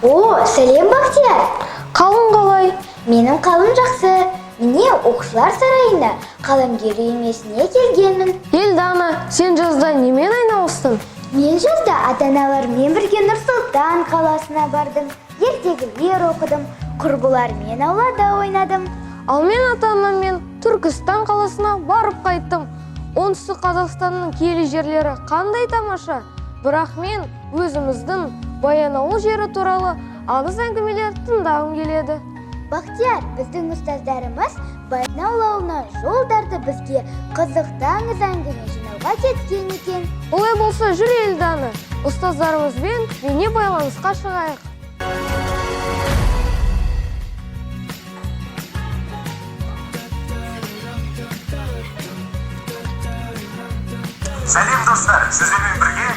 О, сәлем, Бақтияр! Қалың қалай? Менің қалым жақсы. Міне, оқушылар сарайына қаламгер үйірмесіне келгенмін. Елдана, сен жазда немен айналыстың? Мен жазда ата-аналарыммен бірге Нұр-Сұлтан қаласына бардым. Ертегілер оқыдым, құрбыларыммен аулада ойнадым. Ал мен ата-анаммен Түркістан қаласына барып қайттым. Оңтүстік Қазақстанның киелі жерлері қандай тамаша! Бірақ мен өзіміздің Баянауыл жері туралы аңыз әңгімелер тыңдағым келеді. Бақтияр, біздің ұстаздарымыз Баянауыл ауылына жолдарды бізге қызықты аңыз әңгіме жинауға кеткен екен. Олай болса, жүр, Елдана, ұстаздарымызбен бейне байланысқа шығайық. Сәлем, достар! Сіздермен бірге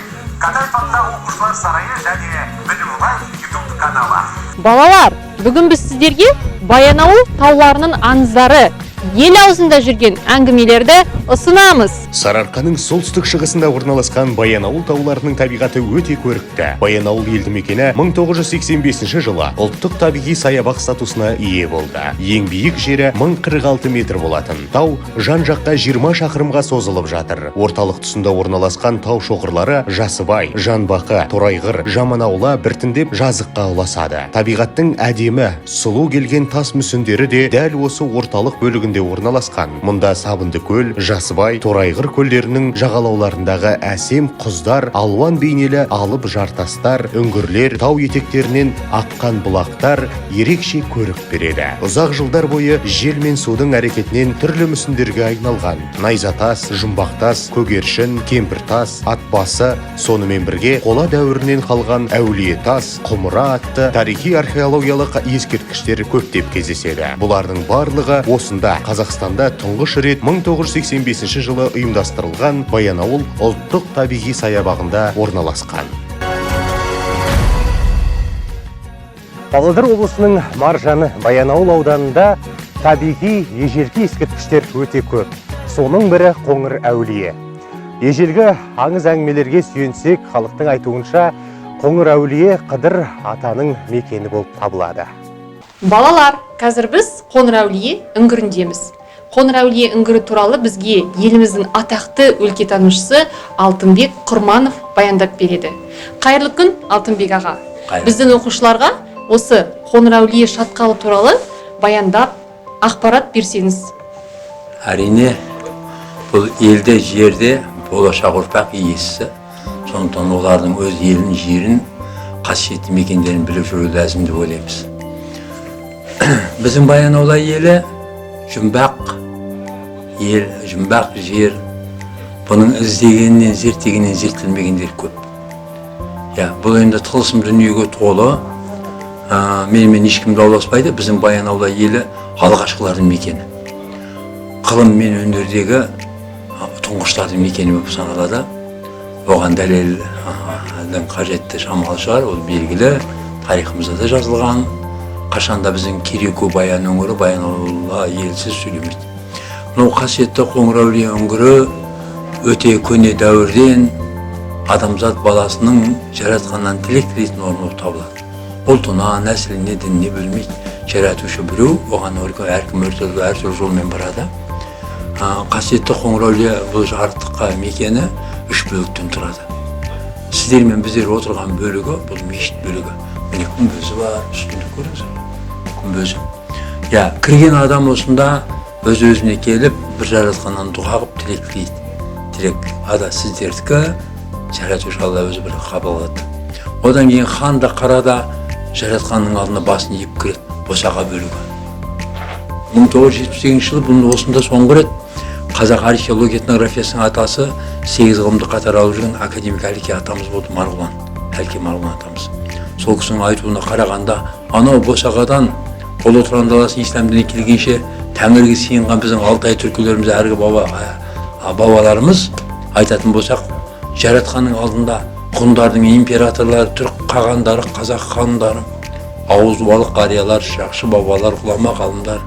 Катаев атындағы оқушылар сарайы және Білім Лайф Ютуб каналы. Балалар, бүгін біз сіздерге Баянауыл тауларының аңыздары, ел аузында жүрген әңгімелерді ұсынамыз. Сарыарқаның солтүстік шығысында орналасқан Баянауыл тауларының табиғаты өте көрікті. Баянауыл елді мекені 1985 жылы ұлттық табиғи саябақ статусына ие болды. Ең биік жері 1046 метр болатын. Тау жан-жаққа 20 шақырымға созылып жатыр. Орталық тұсында орналасқан тау шоқырлары Жасыбай, Жанбақы, Торайғыр, Жаманаула біртіндеп жазыққа ұласады. Табиғаттың әдемі, сұлу келген тас мүсіндері де дәл осы орталық бөлігінде орналасқан. Мұнда Сабынды көл, Жасыбай, Торайғыр көлдерінің жағалауларындағы әсем құздар, алуан бейнелі алып жартастар, үңгірлер, тау етектерінен аққан бұлақтар ерекше көрік береді. Ұзақ жылдар бойы жел мен судың әрекетінен түрлі мүсіндерге айналған найзатас, жұмбақтас, көгершін, кемпіртас, атбасы, сонымен бірге қола дәуірінен қалған әулие тас, құмыра атты тарихи археологиялық ескерткіштер көптеп кездеседі. Бұлардың барлығы осында, Қазақстанда тұңғыш рет 1985 жылы ұйымдастырылған Баянауыл ұлттық табиғи саябағында орналасқан. Павлодар облысының маржаны Баянауыл ауданында табиғи ежелгі ескерткіштер өте көп. Соның бірі Қоңыр әулие. Ежелгі аңыз әңгімелерге сүйенсек, халықтың айтуынша, Қоңыр әулие Қыдыр атаның мекені болып табылады. Балалар, қазір біз Қоңыр әулие үңгіріндеміз. Қоңыр әулие үңгірі туралы бізге еліміздің атақты өлкетанушысы Алтынбек Құрманов баяндап береді. Қайырлы күн, Алтынбек аға! Қайырлы. Біздің оқушыларға осы Қоңыр әулие шатқалы туралы баяндап, ақпарат берсеңіз. Әрине, бұл елде, жерде болашақ ұрпақ иесі. Сондықтан олардың өз елін, жерін, қасиетті мекендерін біліп жүру ләзім деп ойлаймыз. Біздің Баянауыл елі жұмбақ ел, жұмбақ жер. Бұның іздегеннен, зерттегеннен зерттелмегендер көп. Иә, бұл енді тылсым дүниеге толы. Менімен ешкім дауласпайды. Біздің Баянауыл елі алғашқылардың мекені. Ғылым мен өнердегі тұңғыштардың мекені болып саналады. Оған дәлелдің қажетті шамалы шығар, ол белгілі, тарихымызда да жазылған. Қашанда біздің Кереку, Баян өңірі Баянауыл елсіз сөйлемейді. Мынау қасиетті Қоңыр әулие үңгірі өте көне дәуірден адамзат баласының жаратқаннан тілек тілейтін орны болып табылады. Ұлтына, нәсіліне, дініне бөлмейді. Жаратушы біреу, оған әркім әртүрлі жолмен барады. Қасиетті Қоңыр әулие бұл жарықтыққа мекені үш бөліктен тұрады. Сіздер мен біздер отырған бөлігі бұл мешіт бөлігі. Міне, күмбезі бар үстінде, көрдіңіз бе, күмбезі. Иә, кірген адам осында өз өзіне келіп, бір жаратқаннан дұға қылып, тілек тілейді. Тілек ада сіздердікі, жаратушы Алла өзі бір қабыл алады. Одан кейін хан да, қара да жаратқанның алдына басын иіп кіреді. Босаға бөлігі. 1978 жылы бұның осында соңғы рет қазақ археология этнографиясының атасы, сегіз ғылымды қатар алып жүрген академик Әлке атамыз болды, Марғұлан, Әлке Марғұлан атамыз. Сол кісінің айтуына қарағанда, анау босағадан Ұлы Тұран даласы ислам дініне келгенше тәңірге сыйынған біздің алтай түркілеріміз, әргі бабаларымыз айтатын болсақ, жаратқанның алдында ғұндардың императорлары, түрік қағандары, қазақ хандары, ауыз дуалы қариялар, жақсы бабалар, ғұлама ғалымдар,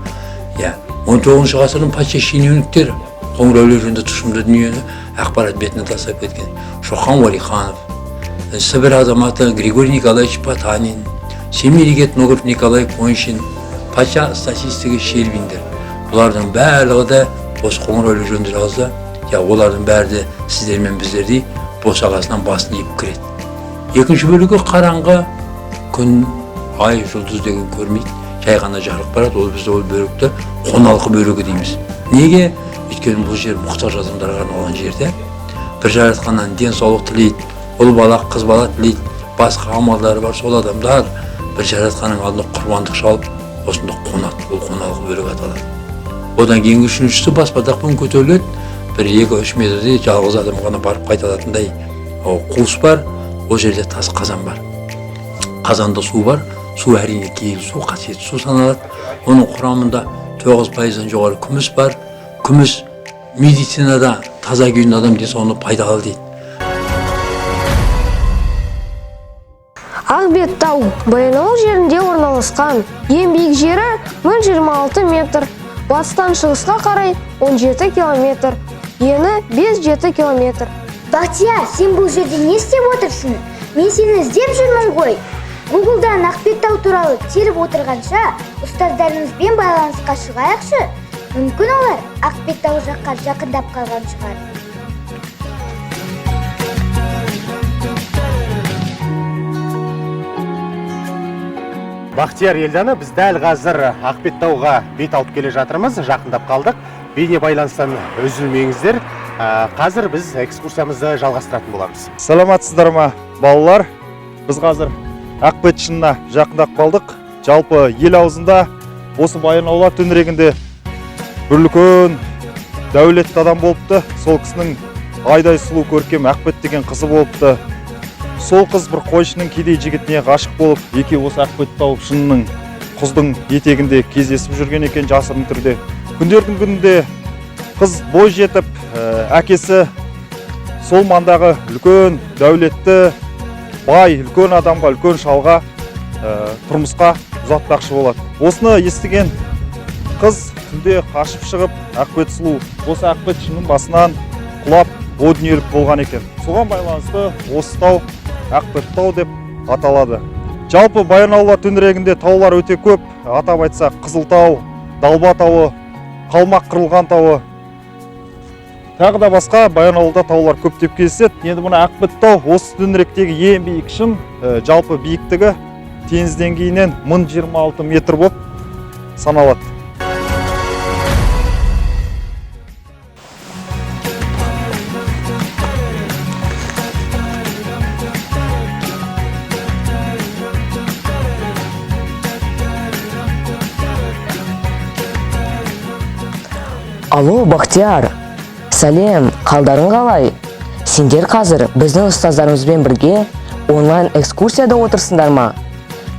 иә, 19-ғасырдың патша шенеуніктері Қоңыр әулие жөнінде тұшымды дүниені ақпарат бетіне тастап кеткен. Шоқан Уәлиханов, Сібір азаматы Григорий Николаевич Потанин, Семейлік этнограф Николай Коншин, патша статистигі Щербиндер. Бұлардың барлығы да осы Қоңыр әулие жөнінде жазды. Я олардың бәрі де сіздер мен біздердей босағасынан басын иіп кіреді. Екінші бөлігі қараңғы, күн, ай, жұлдыз деген көрмейді, жай ғана жарық барады. Ол бізде ол бөлікті қоналқы бөлігі дейміз. Неге? Өйткені бұл жер мұқтаж адамдарға арналған жерде. Бір жаратқаннан денсаулық тілейді, ұл бала, қыз бала тілейді, басқа амалдары бар сол адамдар бір жаратқанның алдына құрбандық шалып, осында қонады. Ол қоналқы бөлігі аталады. Одан кейінгі үшіншісі баспалдақпен көтеріледі. Бір 2-3 метрде жалғыз адам ғана барып қайта алатындай қуыс бар. Ол жерде тас қазан бар. Қазанда су бар. Су әрине киелі су, қасиетті су саналады. Оның құрамында 9%-дан жоғары күміс бар. Күміс медицинада таза күйінде адам денсаулығына пайдалы дейді. Ақбет тау Баянауыл жерінде орналасқан. Ең биік жері 1026 метр. Батыстан шығысқа қарай 17 километр. Ені 5-7 километр. Бақтияр, сен бұл жерде не істеп отырсың? Мен сені іздеп жүрмін ғой. Гуглдан Ақбет тау туралы теріп отырғанша, ұстаздарымызбен байланысқа шығайықшы. Мүмкін олар Ақбет тау жаққа жақындап қалған шығар. Бақтияр, Елдана, біз дәл қазір Ақбет тауға бет алып келе жатырмыз, жақындап қалдық. Бейне байланыстан үзілмеңіздер. Қазір біз экскурсиямызды жалғастыратын боламыз. Саламатсыздар ма, балалар? Біз қазір Ақбет шыңына жақындап қалдық. Жалпы ел аузында осы Баянауыл төңірегінде бір үлкен дәулетті адам болыпты. Сол кісінің айдай сұлу көркем Ақбет деген қызы болыпты. Сол қыз бір қойшының кедей жігітіне ғашық болып, екеуі осы Ақбет тау шыңының құздың етегінде кездесіп жүрген екен жасырын түрде. Күндердің күнінде қыз бой жетіп, әкесі сол маңдағы үлкен дәулетті бай үлкен адамға, үлкен шалға тұрмысқа ұзатпақшы болады. Осыны естіген қыз түнде қашып шығып, Ақбет сұлу осы Ақбет шыңның басынан құлап о дүниелік болған екен. Соған байланысты осы тау Ақбет тау деп аталады. Жалпы Баянауыл төңірегінде таулар өте көп. Атап айтсақ, Қызылтау, Далба тауы, Қалмақ қырылған тауы, тағы да басқа Баянауылда таулар көптеп кездеседі. Енді мына Ақбет тау осы төңіректегі ең биік шың, жалпы биіктігі теңіз деңгейінен 1026 метр болып саналады. Алло, Бақтияр, сәлем, қалдарың қалай? Сендер қазір біздің ұстаздарымызбен бірге онлайн экскурсияда отырсыңдар ма?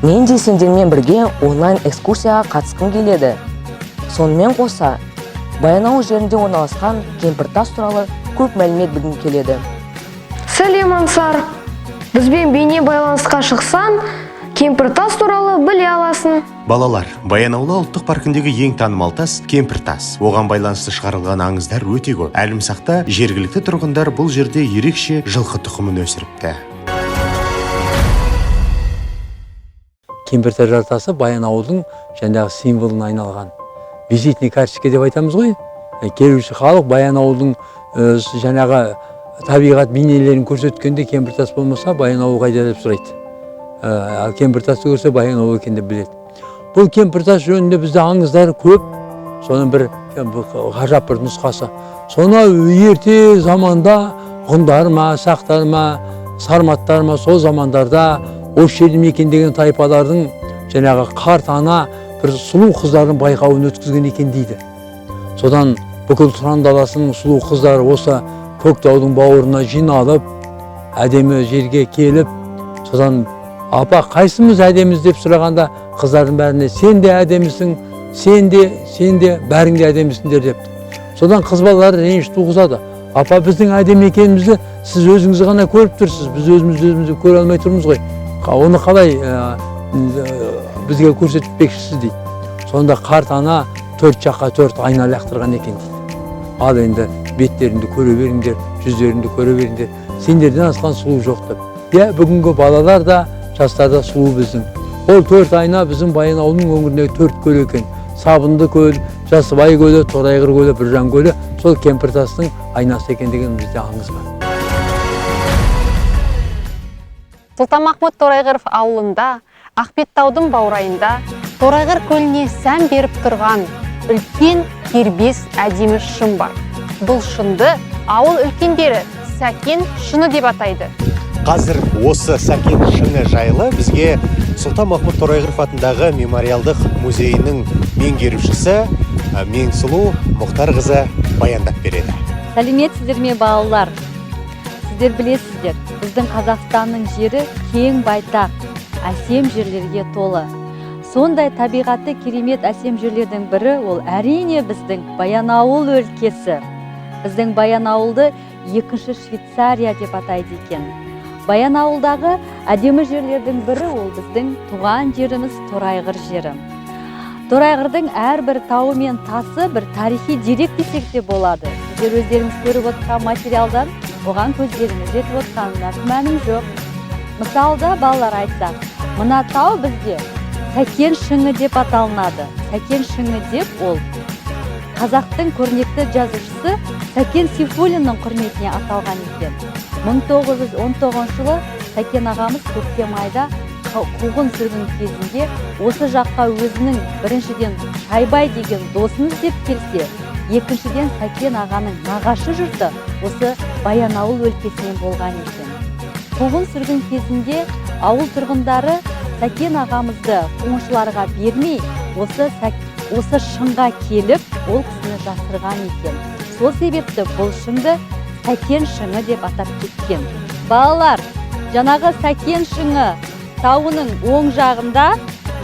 Мен де сендермен бірге онлайн экскурсияға қатысқым келеді. Сонымен қоса, Баянауыл жерінде орналасқан Кемпіртас туралы көп мәлімет білгім келеді. Сәлем, Ансар. Бізбен бейне байланысқа шықсаң, Кемпіртас туралы біле аласың. Балалар, Баянауыл ұлттық паркіндегі ең танымал тас Кемпіртас. Оған байланысты шығарылған аңыздар өте көп. Әлімсақта жергілікті тұрғындар бұл жерде ерекше жылқы тұқымын өсіріпті. Кемпіртас жартасы Баянауылдың жаңағы символына айналған. Визитный карточка деп айтамыз ғой. Келуші халық Баянауылдың жаңағы табиғат бейнелерін көрсеткенде Кемпіртас болмаса Баянауыл қайда деп сұрайды. Ал Кемпіртасты көрсе Баянауыл екен деп біледі. Бұл Кемпіртас жөнінде бізде аңыздар көп. Соның бір ғажап бір нұсқасы. Сонау ерте заманда ғұндар ма, сақтар ма, сарматтар ма, сол замандарда осы жерді мекендеген тайпалардың жаңағы қарт ана бір сұлу қыздардың байқауын өткізген екен дейді. Содан бүкіл Тұран даласының сұлу қыздары осы Көктаудың бауырына жиналып, әдемі жерге келіп, содан апа қайсымыз әдеміз деп сұрағанда қыздардың бәріне сен де әдемісің, сен де, сен де, бәрің де әдемісіңдер депті. Содан қыз балалары реніш туғызады. Апа біздің әдемі екенімізді сіз өзіңіз ғана көріп тұрсыз, біз өзімізді өзімізді көре алмай тұрмыз ғой. Оны қалай бізге көрсетпекшісіз дейді. Сонда қарт ана төрт жаққа төрт айна лақтырған екен дейді. Ал енді беттеріңді көре беріңдер, жүздеріңді көре беріңдер, сендерден асқан сұлу жоқ деп. Иә, бүгінгі балалар да, жастар да сұлу біздің. Ол 4 айна біздің Баянауылдың өңіріндегі 4 көл екен. Сабынды көл, Жасыбай көлі, Торайғыр көлі, Біржан көлі сол Кемпіртастың айнасы екен деген бізде аңыз бар. Сұлтанмахмұт Торайғыров ауылында, Ақбеттаудың баурайында Торайғыр көліне сән беріп тұрған үлкен кербез әдемі шың бар. Бұл шыңды ауыл үлкендері Сәкен шыңы деп атайды. Қазір осы Сәкен шыңы жайлы бізге Сұлтанмахмұт Торайғыров атындағы мемориалдық музейінің меңгерушісі Меңсұлу Мұхтарқызы баяндап береді. Сәлеметсіздер ме, балалар? Сіздер білесіздер, біздің Қазақстанның жері кең байтақ, әсем жерлерге толы. Сондай табиғаты керемет әсем жерлердің бірі ол әрине біздің Баянауыл өлкесі. Біздің Баянауылды екінші Швейцария деп атайды екен. Баянауылдағы әдемі жерлердің бірі ол біздің туған жеріміз Торайғыр жері. Торайғырдың әрбір тауы мен тасы бір тарихи дерек десек те болады. Сіздер өздеріңіз көріп отқан материалдан оған көздеріңіз жетіп отқанына күмәнім жоқ. Мысалда балалар айтсақ, мына тау бізде Сәкен шыңы деп аталынады. Сәкен шыңы деп ол қазақтың көрнекті жазушысы Сәкен Сейфуллиннің құрметіне аталған екен. 1919 жылы Сәкен ағамыз көктем айда қуғын сүргін кезінде осы жаққа өзінің біріншіден Шайбай деген досын іздеп келсе, екіншіден Сәкен ағаның нағашы жұрты осы Баянауыл өлкесінен болған екен. Қуғын сүргін кезінде ауыл тұрғындары Сәкен ағамызды қуғыншыларға бермей, осы шыңға келіп, ол кісіні жасырған екен. Сол себепті бұл шыңды Сәкен шыңы деп атап кеткен. Балалар, жаңағы Сәкен шыңы тауының оң жағында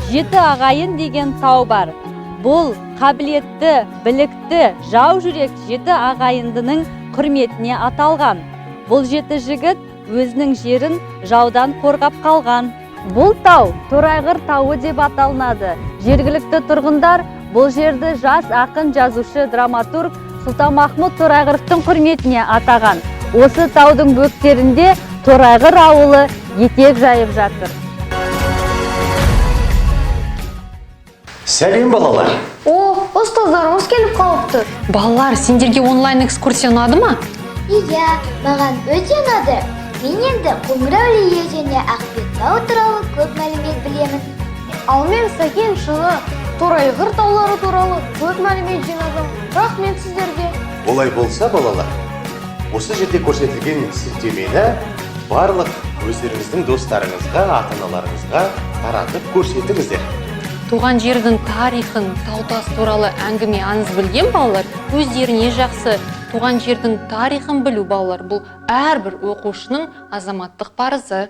Жеті ағайын деген тау бар. Бұл қабілетті, білікті, жау жүрек жеті ағайындының құрметіне аталған. Бұл жеті жігіт өзінің жерін жаудан қорғап қалған. Бұл тау Торайғыр тауы деп аталынады. Жергілікті тұрғындар бұл жерді жас ақын, жазушы, драматург Сұлтанмахмұт Торайғыровтың құрметіне атаған. Осы таудың бөктерінде Торайғыр ауылы етек жайып жатыр. Сәлем, балалар. О, ұстаздарымыз келіп қалыпты. Балалар, сендерге онлайн экскурсия ұнады ма? Иә, маған өте ұнады. Мен енді Қоңыр әулие және Ақбеттау туралы көп мәлімет білемін. Ал мен Сәкен шыңы, Торайғыр таулары туралы көп мәлімет жинадым. Рахмет сіздерге. Олай болса, балалар, осы жерде көрсетілген сілтемені барлық өздеріңіздің достарыңызға, ата-аналарыңызға таратып көрсетіңіздер. Туған жердің тарихын, тау-тас туралы әңгіме аңыз білген балалар өздеріне жақсы. Туған жердің тарихын білу балалар бұл әрбір оқушының азаматтық парызы.